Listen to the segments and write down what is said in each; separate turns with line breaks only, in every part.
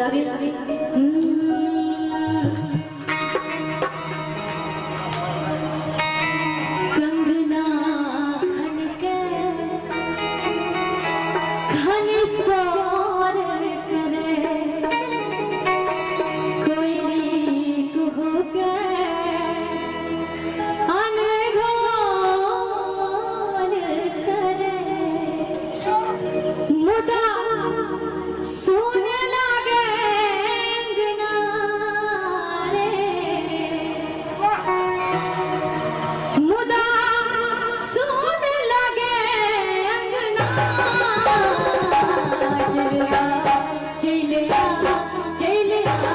चुरावी कंगना खन के खन सोर करे कोई नीक हो के अनघोल करे मुदा सुन लागे अंगना रे मुदा सुन लागे अंगना चल आ चल आ सजना चल आ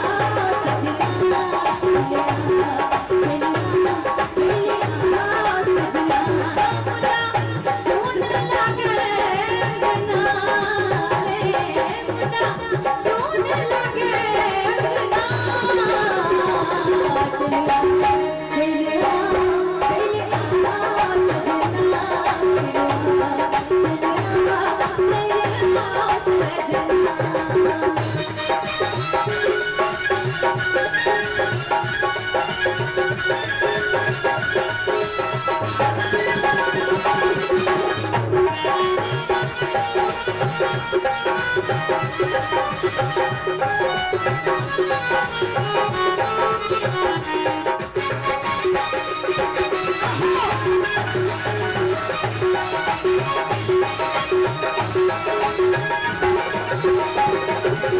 सजना मुदा सुन लागे अंगना रे मुदा सुन लागे अंगना चल आ चल आ सजना सजना चल आ सजना।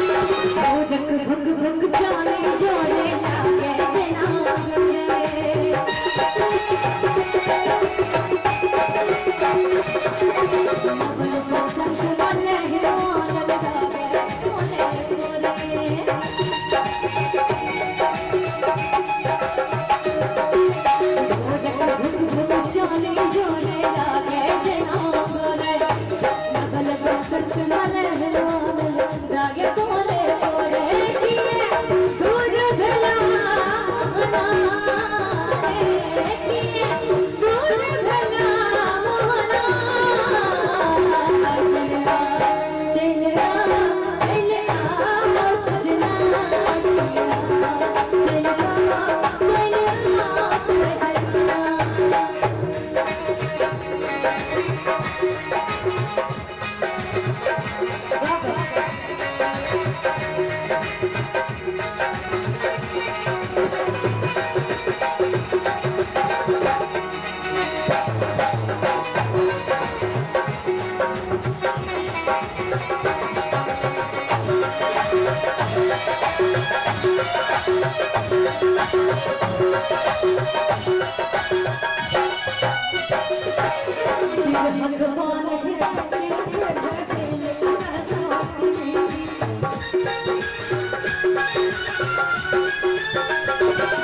भुक भुक भुक जाने जोरे लागे जना मगन बसंत वाले हिरोन लगावे कोने कोने भुक भुक जाने जोरे लागे जना मगन बसंत वाले हिरोन लागे कोने कोने दूर भला दूर भला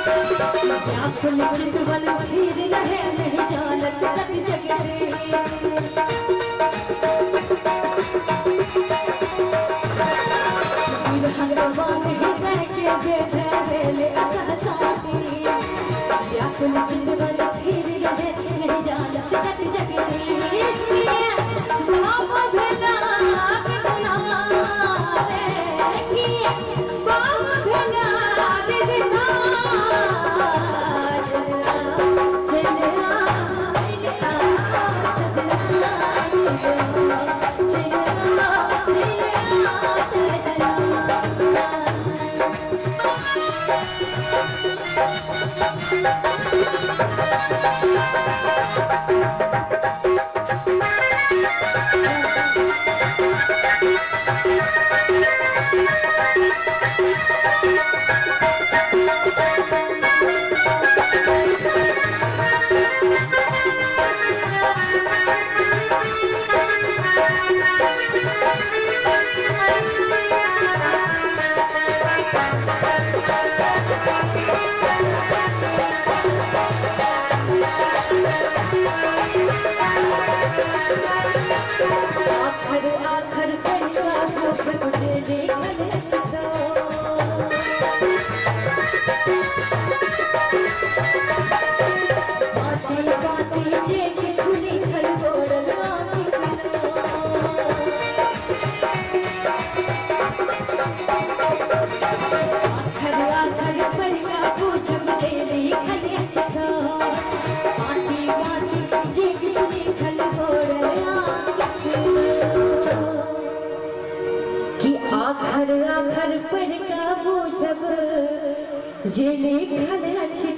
व्याकुल चितवन फिर रहे नहीं जानत तक जग रे भगवान हृदय के बेधरेले असहसाती व्याकुल चितवन फिर रहे नहीं जानत तक जग रे बाप भला कितना रे बाप भला कितना आखर आखर करिया को तुझे देखने बाती बाती जे किछु लिखल गोरल आखि। जे लिखल अछि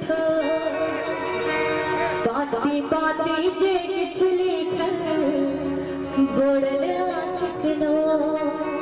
पाती पाती जे किछु लिखल बोड़ल आँखिक नोर।